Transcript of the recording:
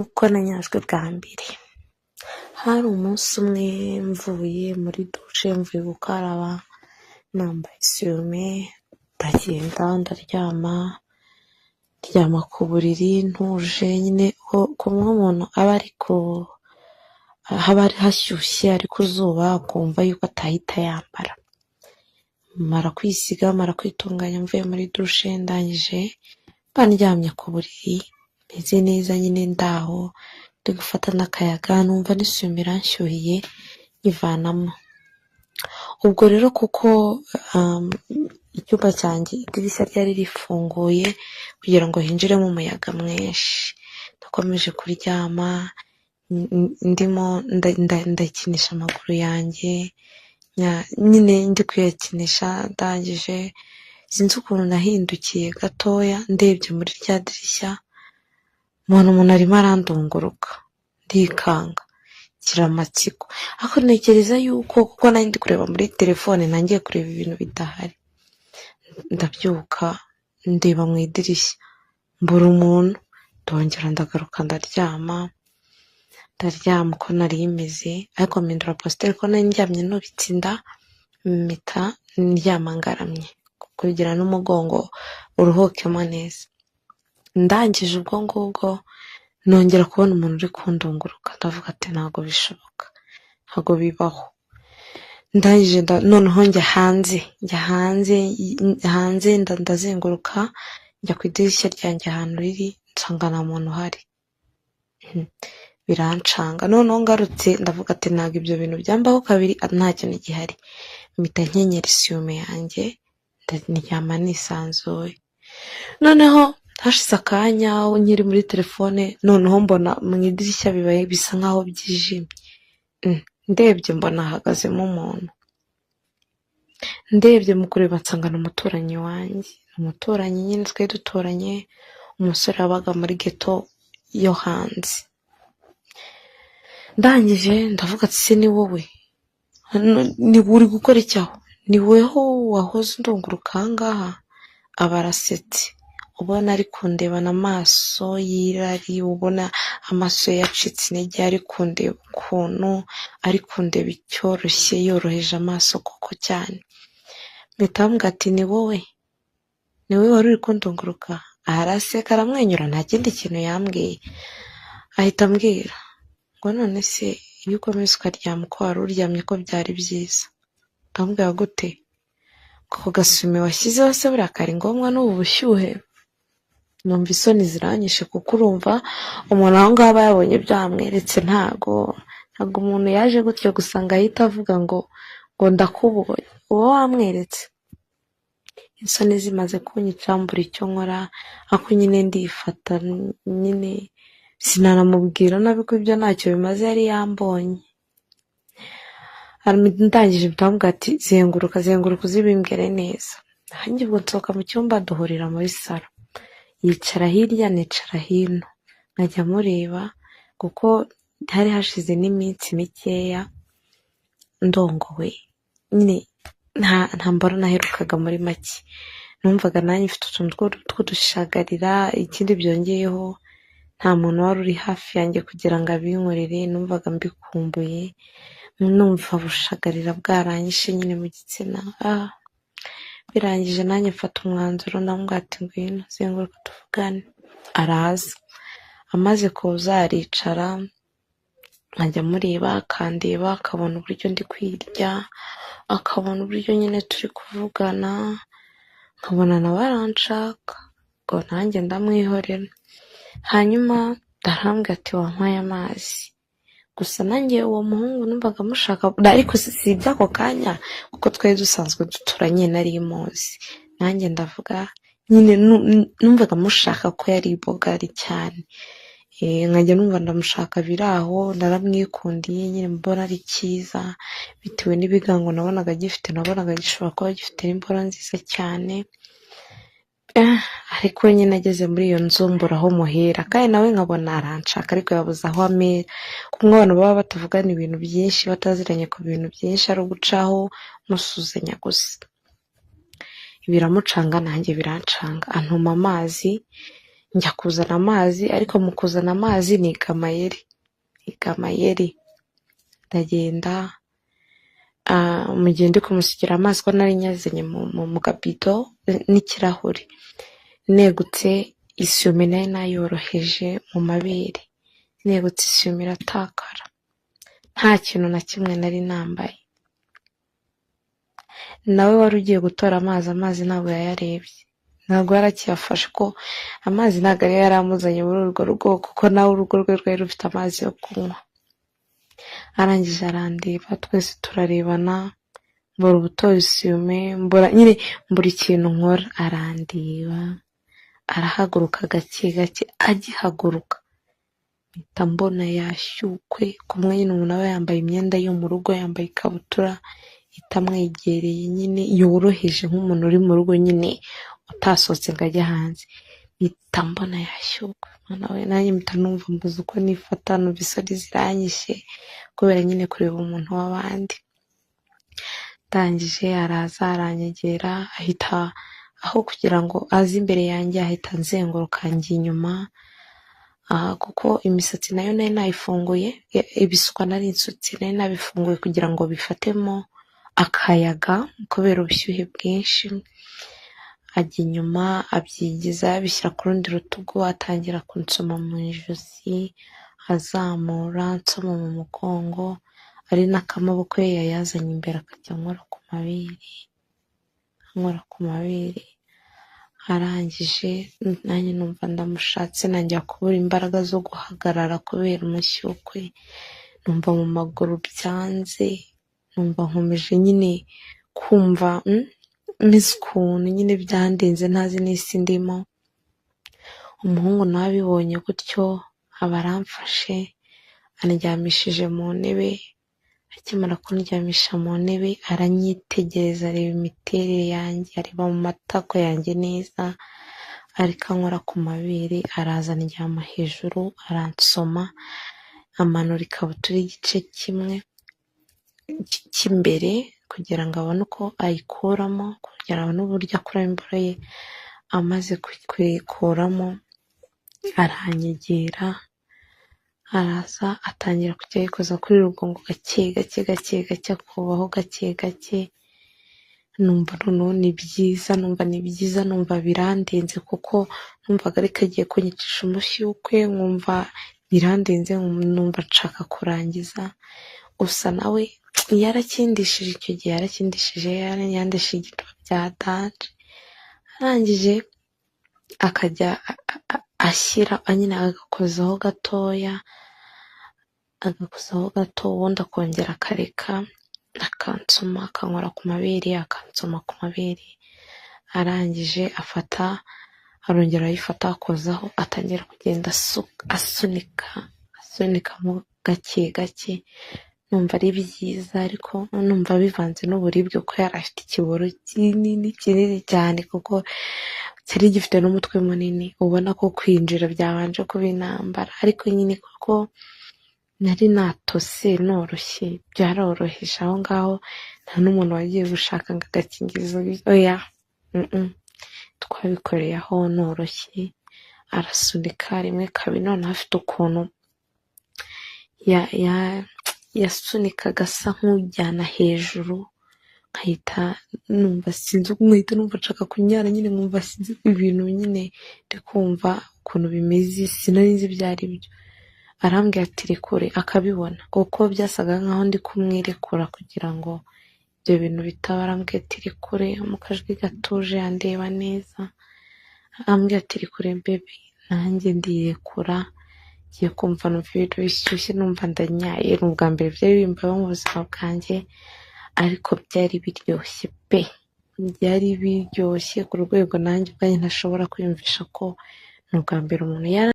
Uko nanyajwe bwa mbere, hari umunsi umwe mvuye muri dushe, mvuye gukaraba, nambaye isume, ndagenda ndaryama, ndyama ku buriri ntuje nyine kumwe umuntu aba ari ku haba hashyushye ari ku zuba, akumva yuko atahita yambara. Mara kwisiga, mara kwitunganya, mvuye muri dushe, ndangije mba ndyamye ku buriri meze neza nyine, ndaho ndi gufata n'akayaga, numva n'isume iranshyuhiye, nyivanamo. Ubwo rero kuko icyumba cyanjye idirishya ryari rifunguye kugira ngo hinjiremo umuyaga mwinshi, nakomeje kuryama ndimo ndakinisha amaguru yanjye nyine ndi kuyakinisha. Ndangije sinzi ukuntu nahindukiye gatoya, ndebye muri rya dirishya mbona umuntu arimo arandunguruka, ndikanga, ngira amatsiko, ariko ntekereza yuko kuko nari ndi kureba muri telefone ntangiye kureba ibintu bidahari. Ndabyuka, ndeba mu idirishya, mbura umuntu, ndongera ndagaruka ndaryama, ndaryama uko nari meze, ariko mpindura posture kuko nari ndyamye nubitse inda, mpita ndyama ngaramye kugira n'umugongo uruhukemo neza. Ndangije ubwo ngubwo nongera kubona umuntu uri kundunguruka, ndavuga ati: "Ntabwo bishoboka, ntabwo bibaho." Ndangije noneho njya hanze, njya hanze, hanze ndazenguruka, njya ku idirishya ryanjye ahantu riri, nsanga nta muntu uhari, birancanga. Noneho ngarutse ndavuga ati: "Ntabwo ibyo bintu byambaho kabiri nta kintu gihari." Mpita nkenyera isume yanjye, ndyama nisanzuye. Noneho hashize akanya nkiri muri telefone, noneho mbona mu idirishya bibaye bisa nkaho byijimye. Ndebye mbona hahagazemo umuntu. Ndebye mu kureba nsanga ni umuturanyi wanjye, umuturanyi nyine twari duturanye, umusore wabaga muri geto yo hanze. Ndangije ndavuga ati: "Se ni wowe? Ni uri gukora iki aho? Ni weho wahoze undunguruka aha ngaha?" Aba arasetse, ubona ari kundebana amaso y'irari, ubona amaso ye yacitse intege, ari kundeba ukuntu ari kundeba icyoroshye, yoroheje amaso koko cyane. Mpita mubwira ati: "Ni wowe? Ni wowe wari uri kundunguruka?" Araseka, aramwenyura, nta kindi kintu yambwiye. Ahita ambwira ngo: "None se iyo ukomeza ukaryama uko wari uryamye ko byari byiza?" Ndamubwira: "Gute? Ako gasume washyizeho se buriya kari ngombwa n'ubu bushyuhe?" Numva isoni ziranyishe, kuko urumva umuntu aho ngaho aba yabonye ibyo wamweretse. Ntago umuntu yaje gutyo gusa ngo ahite avuga ngo ndakubonye, uba wamweretse. Isoni zimaze kunyica, mbura icyo nkora, ariko nyine ndifata nyine, sinanamubwira nabi ko ibyo ntacyo bimaze, yari yambonye. Ndangije mpita mubwira ati: "Zenguruka, zenguruka uzibimbwire neza." Nanjye ubwo nsohoka mu cyumba, duhurira muri salo, yicara hirya, nicara hino, nkajya mureba kuko hari hashize n'iminsi mikeya ndongowe nyine, nta mboro naherukaga. Muri make numvaga nanjye mfite utuntu tw'udushagarira. Ikindi byongeyeho, nta muntu wari uri hafi yanjye kugira ngo abinkorere. Numvaga mbikumbuye, numva bushagarira bwaranyishe nyine mu gitsina. Birangije nanjye mfata umwanzuro, ndamubwira ati: "Ngwino, zenguruka tuvugane." Araza, amaze kuza aricara, nkajya mureba akandeba, akabona uburyo ndi kwirya, akabona uburyo nyine turi kuvugana, nkabona nawe aranshaka, ubwo nanjye ndamwihorera. Hanyuma arambwira ati: "Wampaye amazi?" Gusa nanjye uwo muhungu numvaga mushaka, ariko si iby'ako kanya, kuko twari dusanzwe duturanye, nari muzi. Nanjye ndavuga nyine numvaga mushaka ko yari ibogari cyane, nkajya numva ndamushaka biri aho, naramwikundiye nyine, mbona ari cyiza bitewe n'ibigango nabonaga gifite, nabonaga gishobora kuba gifite n'imboro nziza cyane. Ariko nyine ageze muri iyo nzu mbura aho muhera, kandi nawe nkabona aranshaka ariko yabuze aho amera. Kumwe abantu baba batavugana ibintu byinshi, bataziranye ku bintu byinshi, ari ugucaho musuhuzanya gusa. Biramucanga nanjye birancanga, antuma amazi. Njya kuzana amazi, ariko mu kuzana amazi niga amayeri, niga amayeri, ndagenda mu gihe ndi kumusukira amazi, ko nari nyazanye mu kabido n'ikirahure, negutse isume nari nayoroheje mu mabere, negutse isume iratakara, nta kintu na kimwe nari nambaye. Nawe wari ugiye gutora amazi, amazi ntabwo yayarebye, ntabwo yari akiyafashe, ko amazi ntabwo yari yaramuzanye muri urwo rugo, kuko nawe urugo rwe rwari rufite amazi yo kunywa. Arangije arandeba, twese turarebana, mbura ubutora isume, mbura nyine, mbura ikintu nkora. Arandeba, arahaguruka gake gake, agihaguruka mpita mbona yashyukwe, kumwe nyine umuntu aba yambaye imyenda yo mu rugo, yambaye ikabutura itamwegereye nyine yoroheje, nk'umuntu uri mu rugo nyine utasohotse ngo ajye hanze. Mpita mbona yashyukwe, mwana we, nanjye mpita numva mbuze uko nifata, numva isoni ziranyishe kubera nyine kureba umuntu w'abandi. Ndangije araza aranyegera, ahita aho kugira ngo aze imbere yanjye ahita anzenguruka njya inyuma, kuko imisatsi nayo nari nayifunguye, ibisukwa nari nsutse nari nabifunguye kugira ngo bifatemo akayaga kubera ubushyuhe bwinshi. Ajya inyuma abyigiza, abishyira ku rundi rutugu, atangira kunsoma mu ijosi, azamura ansoma mu mugongo, ari nako amaboko ye yayazanye imbere akajya ankora ku mabere, ankora ku mabere. Arangije nanjye numva ndamushatse, ntangira kubura imbaraga zo guhagarara kubera umushyukwe, numva mu maguru byanze, numva nkomeje nyine kumva meze ukuntu nyine byandenze, ntazi n'isi ndimo. Umuhungu nawe abibonye gutyo aba aramfashe, andyamishije mu ntebe. Akimara kundyamisha mu ntebe aranyitegereza, areba imiterere yanjye, areba mu matako yanjye neza, ariko ankora ku mabere, araza andyama hejuru aransoma, amanura ikabutura igice kimwe cy'imbere kugira ngo abone uko ayikuramo, kugira ngo abone uburyo akuramo imboro ye. Amaze kuyikuramo aranyegera, araza atangira kujya ayikoza kuri rugongo gake gake gake gake, akubaho gake gake. Numva noneho ni byiza, numva ni byiza, numva birandenze, kuko numvaga ariko agiye kunyicisha umushyukwe, nkumva birandenze, numva nshaka kurangiza. Gusa nawe yarakindishije icyo gihe, yarakindishije, yandishije igituba bya danger. Arangije akajya ashyira nyine agakozaho gatoya, agakozaho gato, ubundi akongera akareka, akansoma, akankora ku mabere, akansoma ku mabere. Arangije afata, arongera arayifata akozaho, atangira kugenda asunika, asunikamo gake gake. Numva ari byiza, ariko numva bivanze n'uburibwe, kuko yari afite ikiboro kinini kinini cyane, kuko cyari gifite n'umutwe munini, ubona ko kwinjira byabanje kuba intambara. Ariko nyine kuko nari natose noroshye, byaroroheje aho ngaho, nta n'umuntu wagiye gushaka ngo agakingirizo, oya, twabikoreye aho noroshye. Arasunika rimwe kabiri, noneho afite ukuntu yasunikaga asa nk'ujyana hejuru, nkahita numva sinzi, nkahita numva nshaka kunyara nyine, nkumva sinzi ibintu nyine ndi kumva ukuntu bimeze, sinari nzi ibyo ari byo. Arambwira ati rekure, akabibona kuko byasaga nkaho ndi kumwirekura kugira ngo ibyo bintu bitaba. Arambwira ati rekure, mu kajwi gatuje, andeba neza, arambwira ati rekure baby, nanjye ndirekura. Ngiye kumva numva ibintu bishyushye, numva ndanyaye. Ni ubwa mbere byari bimbayeho mu buzima bwanjye, ariko byari biryoshye pe, byari biryoshye ku rwego nanjye ubwanjye ntashobora kwiyumvisha ko ni ubwa mbere umuntu yari